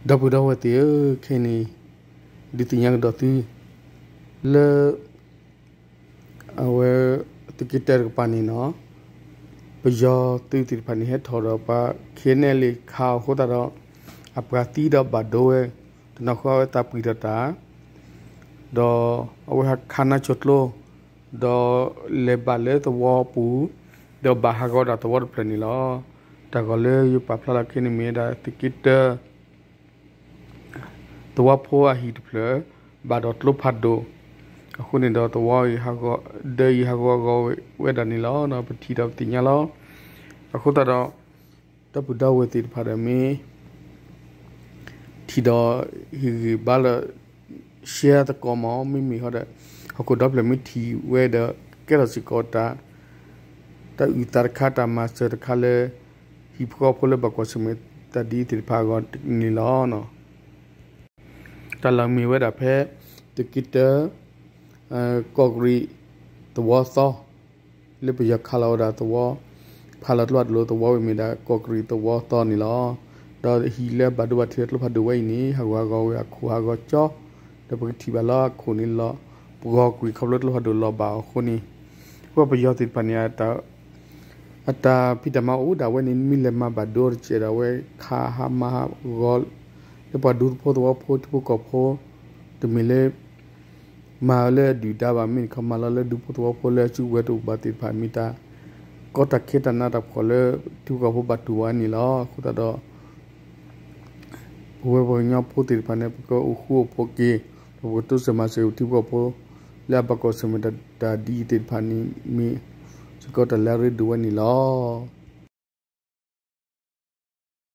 ဒီပုၢ်ဒီဝဲၢ်သ့ၣ်ဧၢ, ခဲအံၤန့ၣ် ဒုးသ့ၣ်ညါကဒီးသု လၢ အဝဲ သုးက့တၢတကပၤန့ၣ်နီၤ, ပယီၤသုးသ့ၣ်တဖၣ်န့ၣ် ဟဲထီၣ်ဒီးပှၤ ခ့နဲၣ်လ့ၣ်ခးအဃိသတးဒီး အပှၤသံဒီးဘၣ်ဒိဝဲ, တနီၤဃီအဝဲသးပှံၢ်ထီၣ်တၢ် ဒီးအဝဲဟးခးနါစိၤကျိ ဒီးလဲၤဘၣ်လၢသဝီပူၤ, ဒီးဘၣ်ဟးဂီၤဒၣ်သဝီတဖျၢၣ်န့ၣ်လီၤ. တၢ်ဂီၤလၢယပာ်ဖျါလီၤခဲန့ၣ်မ့ၢ်ဝဲဒၣ် သုးက့တၢ သဝီဖိအဟံၣ်တဖျၢၣ် ဘၣ်ဒီးကျိဖးဒိၣ်, အဃိန့ၣ်ဒီးသဝီအံၤ ဒၢအံၤဟးဂီၤဂီၤဝဲဒၣ်န့ၣ်လီၤ. ပထံၣ်ဒီးပသ့ၣ်ညါလီၤ. အဃိသတးဒီး ဒီပုၢ်ဒီဝဲၢ်သ့ၣ်တဖၣ်ဒီးမ့ၢ် ထံၣ်ဒီးဟ့ၣ်ဂံၢ်ဘါလၢ ရှဲသကိးမး မ့မ့ၢ်ဟီဒီး ဟီၣ်ခိၣ်ဒီဖျၢၣ်မ့ၢ်ထံၣ်ဝဲဒီး ကဲထီၣ်စ့ၢ်ကီး တၢ်အုၣ်သးတခါ တၢ်မၤစၢၤတခါလၢ ဟံၣ်ဖိဃီဖိလၢဘၣ်ကွၢ်ဆၢၣ်မဲာ်တၢ်ဒ်အံၤသ့ၣ်တဖၣ်အဂီၢ်န့ၣ်လီၤ. တၢ်လီၢ်မ့ၢ်ဝဲဒၣ်ဖဲ သုးက့တၢ ကီၢ်ကရံၣ်သဝီသီ လၢပယီၤခးလီၤဝဲဒၣ်သဝီ ဖးလီၤကျိဖးဒိၣ်သဝီဝဲမ့ၢ်ဒၣ် ကီၢ်ကရံၣ်သဝီသီန့ၣ်လီၤ. ဒီးဟံၣ်လၢဘၣ်ဒိဘၣ်ထံးလၢကျိဖးဒိၣ်ဝဲအံၤန့ၣ် ဟးဂီၤဟးဂီၤဝဲအခိၣ်ဟးဂီၤကၠီ, ဒီးပကထံၣ်ဘၣ်လၢအခိၣ်န့ၣ်လီၤ ပဂီၤကွံာ်ခီဖျိကျိဖးဒိၣ်လီၤဘၣ်အဃိန့ၣ်, အဃိပယီၤသ့ၣ်တဖၣ်န့ၣ် အတၢ်ဖံးတၢ်မၤအိၣ်ဒၣ်ဝဲန့ၣ် မ့ၢ်လဲၤမၤဘၣ်ဒိတကဲးဒီး အဝဲခးဟးမၤဟးဂီၤ လၢပှၤဒူဖိသဝီဖိ ထံဖိကီၢ်ဖိ တမ့ၢ်လၢ မၤလၢအဒုၣ်ဒါဘၣ် မ့ၢ်တခီမၤလီၤလၢဒူဖိသဝီဖိလၢအစုကဝဲၤတအိၣ်ဘၣ်သ့ၣ်တဖၣ် မ့ၢ်တၢ် ကီတၢ်ခဲတၢ်နးတၢ်ဖှီၣ်လၢ ထံဖိကီၢ်ဖိဘၣ်တူၢ်ဘၣ်န့ၣ်လီၤ. အဃိသတးဒီး ပဝဲပှၤကညီဖိသ့ၣ်တဖၣ်န့ၣ် ပကအိၣ်ဃူအိၣ်ဖိးက့ၤ ဒီးပကတိစၢၤမၤစၢၤထံဖိကီၢ်ဖိ လၢအဘၣ်ကွၢ်ဆၢၣ်မဲာ်တၢ်ဒ်အံၤသ့ၣ်တဖၣ်န့ၣ် မ့ၢ်စ့ၢ်ကီးတၢ်လၢအရ့ဒိၣ်ဝဲန့ၣ်လီၤ.